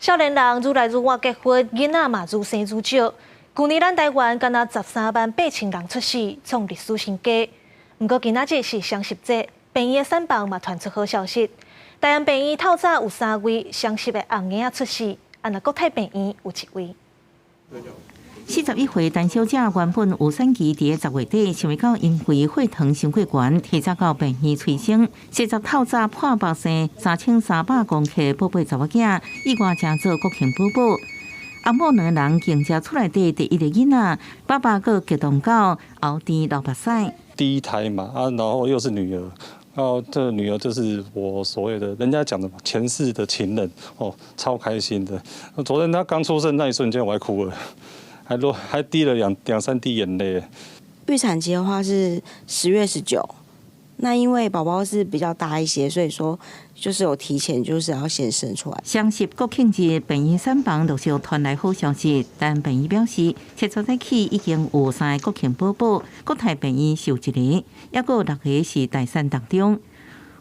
少年人愈來愈晚結婚，囡仔嘛愈生愈少。舊年咱台灣干焦13萬8千人出世，創歷史新低。毋過今仔日是雙十節，病院的產房嘛傳出好消息。大安病院透早有三位雙十的紅嬰仔出世，啊若國泰病院有一位。41歲陳小姐原本預產期佇10月底，想欲到因為血糖傷過懸，提早到病院催生。實在透早破腹生3300公克寶貝查某囝，意外成做國慶寶寶。翁某兩个人迎接厝內底第一个囡仔，爸爸閣激動到喉甜流目屎。第一胎嘛，啊，然後又是女兒，然後這個女兒就是我所謂的人家講的前世的情人，哦，超開心的。昨天她剛出生那一瞬間，我還哭了。還落還滴了兩兩三滴眼淚。預產期的話是10月19，那因為寶寶是比較大一些，所以說就是有提前，就是要先生出來。雙十國慶日，病院產房陸續傳來好消息，但病院表示，7月起已經有三个國慶寶寶，國泰病院收一个，抑閣六个是待產當中。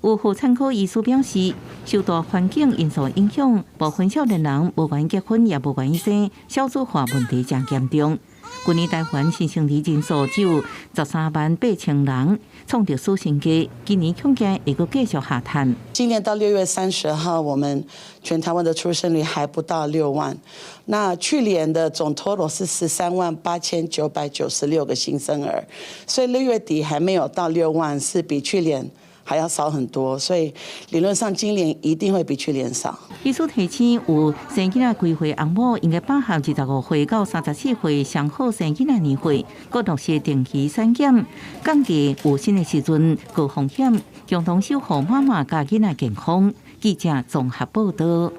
有婦產科醫師表示，受到環境因素影響，部分少年人無願結婚，也無願意生，少子化問題誠嚴重。去年台灣新生兒人數只有13萬8千人，創歷史新低。今年恐驚會閣繼續下探。今年到6月30號，我們全台灣的出生率還不到6萬。那去年的總 total 是138,996個新生兒，所以6月底還沒有到六萬，是比去年還要少很多，所以理論上今年一定會比去年少。醫師提醒，有生囡仔規劃翁某應該把握25歲到34歲上好生囡仔年歲，閣落實定期產檢，降低有生的時陣高風險，共同守護媽媽佮囡仔健康。記者綜合報道。